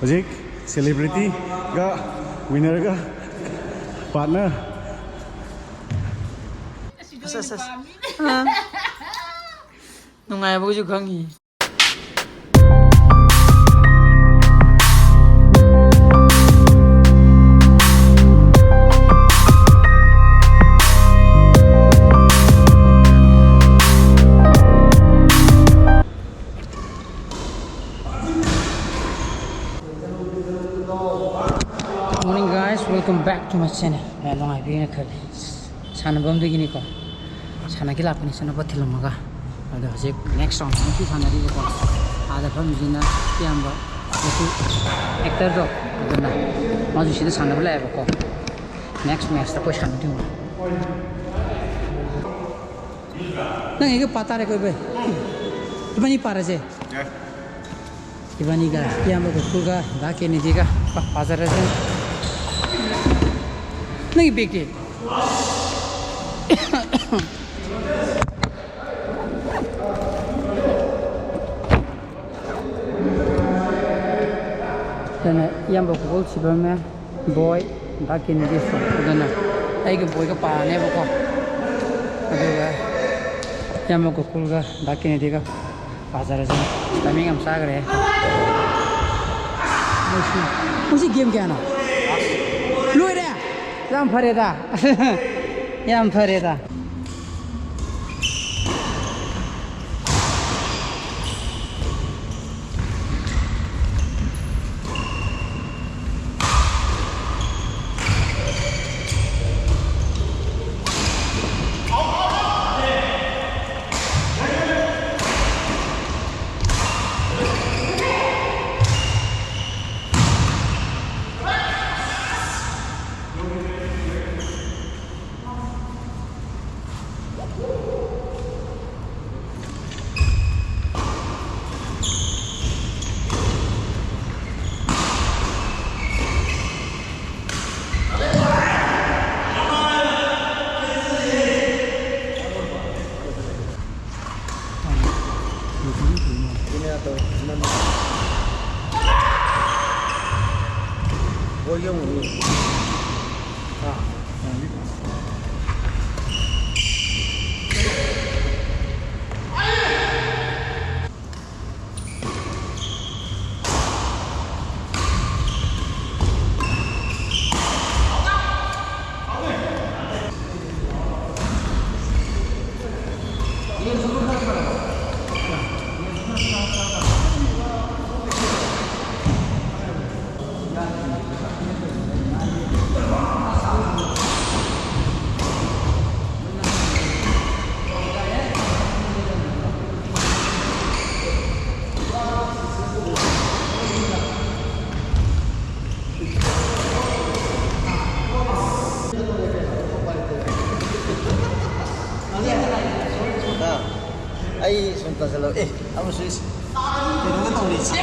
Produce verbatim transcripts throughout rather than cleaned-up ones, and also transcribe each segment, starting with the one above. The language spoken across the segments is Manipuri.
ꯍꯧꯖꯤꯛ celebrityꯒ winnerꯒ partner꯫ ꯑꯁ, ꯑꯁ, ꯑꯁ꯫ ꯑꯥ꯫ ꯅꯨꯡꯉꯥꯏꯕꯒꯁꯨ ꯈꯪꯉꯤ꯫ Morning guys, welcome back to my channel. ꯑꯦ, ꯅꯨꯡꯉꯥꯏꯕꯤꯔꯦꯅ ꯈꯜꯂꯤ꯫ ꯁꯥꯟꯅꯐꯝꯗꯒꯤꯅꯤꯀꯣ꯫ ꯁꯥꯟꯅꯒꯦ ꯂꯥꯛꯄꯅꯤ ꯆꯠꯅꯕ ꯊꯤꯜꯂꯝꯃꯒ꯫ ꯑꯗꯣ ꯍꯧꯖꯤꯛ next round ꯑꯃꯁꯨ ꯁꯥꯟꯅꯔꯤꯕꯀꯣ꯫ ꯑꯥꯗ ꯐꯝꯃꯤꯁꯤꯅ ꯏꯌꯥꯝꯕ ꯑꯦꯛꯇꯔꯗꯣ, ꯑꯗꯨꯅ ꯃꯥꯁꯨ ꯁꯤꯗ ꯁꯥꯟꯅꯕ ꯂꯥꯛꯑꯦꯕꯀꯣ꯫ Next matchꯇ ꯑꯩꯈꯣꯏ ꯁꯥꯟꯅꯗꯣꯏꯅꯤ꯫ ꯅꯪ ꯑꯩꯒ ꯄꯥ ꯇꯥꯔꯦꯀꯣ, ꯏꯕꯥꯏ꯫ ꯏꯕꯥꯅꯤ ꯄꯥꯔꯁꯦ꯫ ꯌꯥꯏ꯫ ꯏꯕꯥꯅꯤꯒ ꯏꯌꯥꯝꯕ ꯒꯣꯀꯨꯜꯒ ꯗꯥ ꯀꯦꯅꯦꯗꯤꯒ ꯄꯥ-, ꯄꯥꯖꯔꯁꯦ꯫ ꯅꯪꯒꯤ ꯕꯦꯒꯇꯤ? ꯑꯗꯨꯅ ꯏꯌꯥꯝꯕ ꯒꯣꯀꯨꯜ ꯁꯤꯕꯝꯃꯦ꯫ ꯕꯣꯏ, ꯗꯥ ꯀꯦꯅꯦꯗꯤ ꯁꯣ꯫ ꯑꯗꯨꯅ ꯑꯩꯒ ꯕꯣꯏꯒ ꯄꯥꯔꯅꯦꯕꯀꯣ꯫ ꯑꯗꯨꯒ ꯏꯌꯥꯝꯕ ꯒꯣꯀꯨꯜꯒ ꯗꯥ ꯀꯦꯅꯦꯗꯤꯒ ꯄꯥꯖꯔꯁꯤꯅꯦ꯫ Timing ꯌꯥꯝ ꯆꯥꯈ꯭ꯔꯦ꯫ ꯃꯣꯏꯁꯤ, ꯃꯣꯏꯁꯤ game ꯀꯌꯥꯅꯣ? ꯂꯣꯏꯔꯦ? ꯌꯥꯝ ꯐꯔꯦꯗ꯫ ꯌꯥꯝ ꯐꯔꯦꯗ꯫ ꯑꯥ, ꯑꯩ ꯁꯨꯝ ꯇꯥꯁꯜꯂꯛ ꯑꯦ, ꯑꯃꯁꯨ ꯏꯁ-, ꯀꯩꯅꯣꯒ ꯇꯧꯔꯤꯁꯦ꯫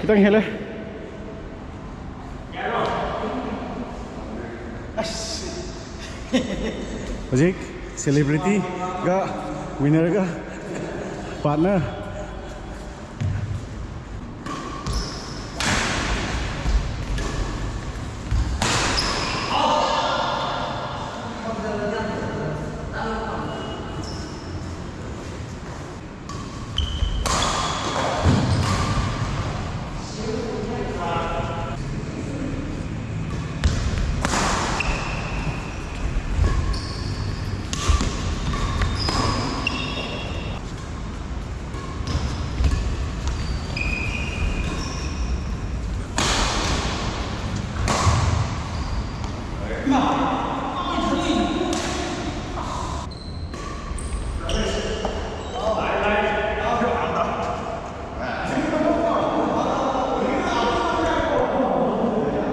ꯈꯤꯇꯪ ꯍꯦꯜꯂꯦ꯫ ꯑꯁ꯫ ꯍꯧꯖꯤꯛ celebrityꯒ winnerꯒ partner꯫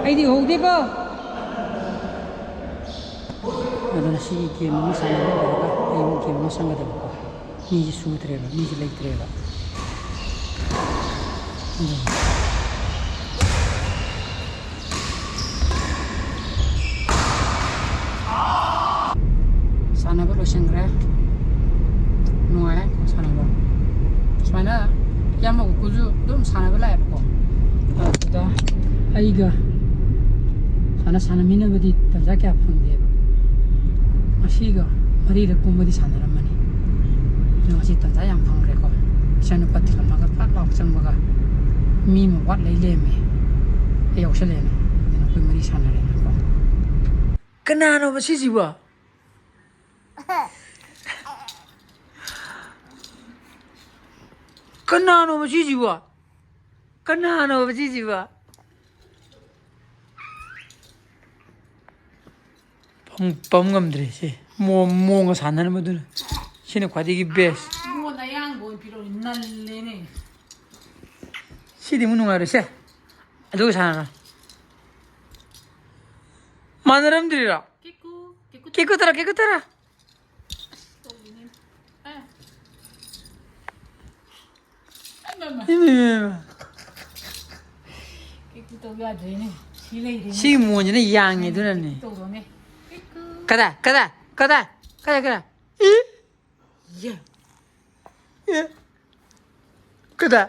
ꯑꯩꯗꯤ ꯎꯍꯧꯗꯦꯀꯣ꯫ ꯑꯗꯨꯅ ꯁꯤꯒꯤ game ꯑꯃ ꯁꯥꯟꯅꯕ ꯂꯣꯏꯔꯒ ꯑꯩ ꯑꯃꯨꯛ game ꯑꯃ ꯆꯪꯒꯗꯕꯀꯣ꯫ ꯃꯤꯁꯦ ꯁꯨꯗ꯭ꯔꯦꯕ, ꯃꯤꯁꯦ ꯂꯩꯇ꯭ꯔꯦꯕ꯫ ꯑꯗꯨꯅ ꯁꯥꯟꯅꯕ ꯂꯣꯏꯁꯤꯟꯈ꯭ꯔꯦ꯫ ꯅꯨꯡꯉꯥꯏ ꯁꯥꯟꯅꯕ꯫ ꯁꯨꯃꯥꯏꯅ ꯏꯌꯥꯝꯕ ꯒꯣꯀꯨꯜꯁꯨ ꯑꯗꯨꯝ ꯁꯥꯟꯅꯕ ꯂꯥꯛꯑꯦꯕꯀꯣ꯫ ꯑꯗꯨꯗ ꯑꯩꯒ ꯁꯥꯟꯅ ꯁꯥꯟꯅꯃꯤꯟꯅꯕꯗꯤ ꯇꯟꯖꯥ ꯀꯌꯥ ꯐꯪꯗꯦꯕ꯫ ꯉꯁꯤꯒ ꯃꯔꯤꯔꯛ ꯀꯨꯝꯕꯗꯤ ꯁꯥꯟꯅꯔꯝꯃꯅꯤ꯫ ꯑꯗꯣ ꯉꯁꯤ ꯇꯟꯖꯥ ꯌꯥꯝ ꯐꯪꯈ꯭ꯔꯦꯀꯣ꯫ ꯏꯆꯥꯅꯨꯄꯥ ꯊꯤꯜꯂꯝꯃꯒ ꯐꯠ ꯂꯥꯎ ꯆꯪꯕꯒ ꯃꯤ ꯑꯃ ꯋꯥꯠ ꯂꯩ ꯂꯩꯔꯝꯃꯦ꯫ ꯑꯩ ꯌꯥꯎꯁꯜꯂꯦꯅ꯫ ꯑꯗꯨꯅ ꯑꯩꯈꯣꯏ ꯃꯔꯤ ꯁꯥꯟꯅꯔꯦꯅꯀꯣ꯫ ꯀꯅꯥꯅꯣꯕ ꯁꯤꯁꯤꯕꯣ? ꯀꯅꯥꯅꯣꯕ ꯁꯤꯁꯤꯕꯣ? ꯀꯅꯥꯅꯣꯕ ꯁꯤꯁꯤꯕꯣ? ꯄꯝ, ꯄꯝ ꯉꯝꯗ꯭ꯔꯦ ꯁꯤ꯫ ꯃꯣ-, ꯃꯣꯡꯒ ꯁꯥꯟꯅꯅꯕꯗꯨꯅ꯫ ꯁꯤꯅ ꯈ꯭ꯋꯥꯏꯗꯒꯤ best꯫ ꯃꯣꯟ ꯑꯌꯥꯡꯕ ꯑꯣꯏꯅ ꯄꯤꯔꯛꯑꯣ, ꯅꯜꯂꯦꯅꯦ꯫ ꯁꯤꯗꯤ ꯑꯃꯨꯛ ꯅꯨꯡꯉꯥꯏꯔꯣꯏꯁꯦ꯫ ꯑꯗꯨꯒ ꯁꯥꯟꯅꯔꯣ꯫ ꯃꯥꯟꯅꯔꯝꯗ꯭ꯔꯤꯔꯣ? ꯀꯤꯀꯨ, ꯀꯤꯀꯨ꯫ ꯀꯤꯀꯨ ꯇꯔꯥ, ꯀꯤꯀꯨ ꯇꯔꯥ꯫ ꯇꯧꯔꯤꯅꯦ꯫ ꯑꯦ꯫ ꯏꯃꯥ, ꯏꯃꯥ, ꯏꯃꯥ꯫ ꯇꯧ ꯌꯥꯗ꯭ꯔꯦꯅꯦ꯫ ꯁꯤ ꯂꯩꯔꯦꯅꯦ꯫ ꯁꯤꯒꯤ ꯃꯣꯟꯁꯤꯅ ꯌꯥꯡꯉꯦ, ꯑꯗꯨꯅꯅꯦ꯫ ꯇꯧꯔꯣꯅꯦ꯫ ꯀꯗꯥ, ꯀꯗꯥ, ꯀꯗꯥ, ꯀꯗꯥ, ꯀꯗꯥ? ꯏ! ꯌꯦ꯫ ꯌꯦ꯫ ꯀꯗꯥ?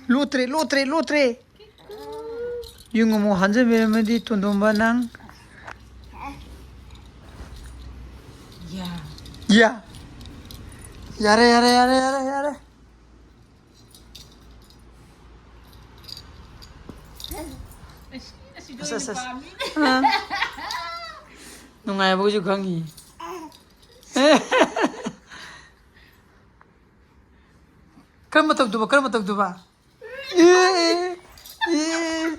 ꯂꯣꯠꯇ꯭ꯔꯦ, ꯂꯣꯠꯇ꯭ꯔꯦ, ꯂꯣꯠꯇ꯭ꯔꯦ꯫ ꯌꯨꯝ ꯑꯃꯨꯛ ꯍꯟꯖꯟꯕꯤꯔꯝꯃꯗꯤ ꯇꯣꯟꯗꯣꯝꯕ ꯅꯪ꯫ ꯌꯥ꯫ ꯌꯥ꯫ ꯌꯥꯔꯦ, ꯌꯥꯔꯦ, ꯌꯥꯔꯦ, ꯌꯥꯔꯦ, ꯌꯥꯔꯦ꯫ ꯑꯁ, ꯑꯁ, ꯑꯁ꯫ ꯑꯥ꯫ ꯅꯨꯡꯉꯥꯏꯕꯒꯁꯨ ꯈꯪꯉꯤ꯫ ꯀꯔꯝꯕ ꯇꯧꯗꯣꯏꯕ? ꯀꯔꯝꯕ ꯇꯧꯗꯣꯏꯕ? ꯑꯦ, ꯑꯦ, ꯑꯦ꯫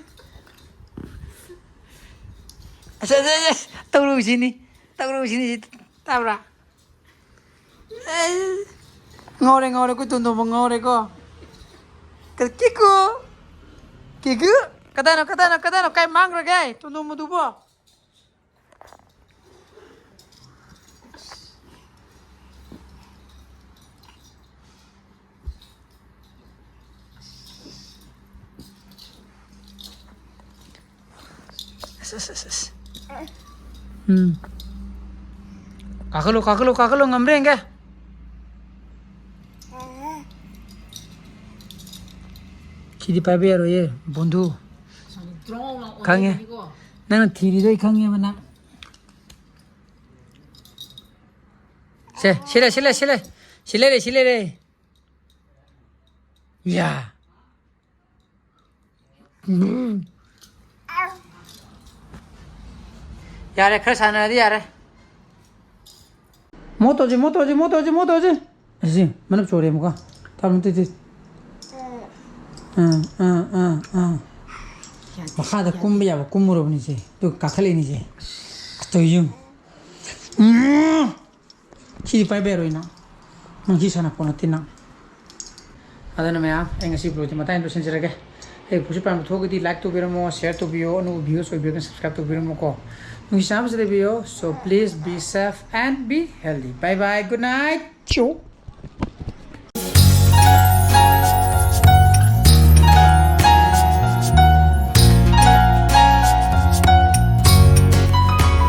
ꯑꯁ, ꯑꯁ, ꯑꯁ, ꯑꯁ, ꯇꯧꯔꯨꯁꯤꯅꯤ, ꯇꯧꯔꯨꯁꯤꯅꯤ, ꯁꯤ ꯇꯥꯕ꯭ꯔꯥ? ꯑꯦ, ꯉꯥꯎꯔꯦ, ꯉꯥꯎꯔꯦ, ꯑꯩꯈꯣꯏ ꯇꯣꯟꯗꯣꯝꯕ ꯉꯥꯎꯔꯦꯀꯣ꯫ ꯀ-, ꯀꯤꯀꯨ, ꯀꯤꯀꯨ, ꯀꯗꯥꯏꯅꯣ, ꯀꯗꯥꯏꯅꯣ, ꯀꯗꯥꯏꯅꯣ, ꯀꯥꯏ ꯃꯥꯡꯈ꯭ꯔꯒꯦ ꯇꯣꯟꯗꯣꯝꯕꯗꯨꯕꯣ? ꯑꯁ, ꯑꯁ, ꯑꯁ, ꯑꯁ꯫ ꯎꯝ꯫ ꯀꯥꯈꯠꯂꯣ, ꯀꯥꯈꯠꯂꯣ, ꯀꯥꯈꯠꯂꯣ, ꯉꯝꯕ꯭ꯔꯥ ꯌꯦꯡꯒꯦ꯫ ꯁꯤꯗꯤ ꯄꯥꯏꯕ ꯌꯥꯔꯣꯏꯌꯦ, ꯕꯣꯟꯙꯨ꯫ ꯈꯪꯉꯦ꯫ ꯅꯪꯅ ꯊꯤꯔꯤꯗꯣ ꯑꯩ ꯈꯪꯉꯦꯕ ꯅꯪ꯫ ꯁꯦ, ꯁꯤꯂꯦ, ꯁꯤꯂꯦ, ꯁꯤꯂꯦ꯫ ꯁꯤ ꯂꯩꯔꯦ, ꯁꯤ ꯂꯩꯔꯦ꯫ ꯌꯥ꯫ ꯎꯝ꯫ ꯌꯥꯔꯦ, ꯈꯔ ꯁꯥꯟꯅꯔꯗꯤ ꯌꯥꯔꯦ꯫ ꯃꯣ ꯇꯧꯁꯤ, ꯃꯣ ꯇꯧꯁꯤ, ꯃꯣ ꯇꯧꯁꯤ, ꯃꯣ ꯇꯧꯁꯤ꯫ ꯑꯁꯤ ꯃꯅꯞ ꯆꯣꯔꯦ ꯑꯃꯨꯛꯀ꯫ ꯇꯥꯕ ꯅꯠꯇꯦ, ꯇꯦ꯫ ꯑꯥ, ꯑꯥ, ꯑꯥ, ꯑꯥ꯫ ꯃꯈꯥꯗ ꯀꯨꯝꯕ ꯌꯥꯕ ꯀꯨꯝꯃꯨꯔꯕꯅꯤꯁꯦ꯫ ꯑꯗꯨꯒ ꯀꯥꯈꯠꯂꯛꯏꯅꯤꯁꯦ꯫ ꯇꯧꯔꯤꯁꯤ ꯌꯦꯡꯉꯨ꯫ ꯎꯝ꯫ ꯁꯤꯗꯤ ꯄꯥꯏꯕ ꯌꯥꯔꯣꯏ ꯅꯪ꯫ ꯅꯪ ꯁꯤ ꯁꯥꯟꯅꯄꯣꯠ ꯅꯠꯇꯦ ꯅꯪ꯫ ꯑꯗꯨꯅ ꯃꯌꯥꯝ, ꯑꯩ ꯉꯁꯤ vlogꯁꯦ ꯃꯇꯥꯡ ꯂꯣꯏꯁꯤꯟꯖꯔꯒꯦ꯫ ꯑꯩ vlogꯁꯦ ꯄꯥꯝꯕ ꯊꯣꯛꯑꯒꯗꯤ like ꯇꯧꯕꯤꯔꯝꯃꯣ, share ꯇꯧꯕꯤꯌꯣ, ꯑꯅꯧꯕ viewers ꯑꯣꯏꯕꯤꯔꯒꯅ subscribe ꯇꯧꯕꯤꯔꯝꯃꯣꯀꯣ꯫ ꯅꯨꯡꯁꯤ ꯆꯥꯟꯅꯕꯁꯨ ꯂꯩꯕꯤꯌꯣ꯫ So please be safe and be healthy. Bye bye, good night. ꯆꯤꯎ꯫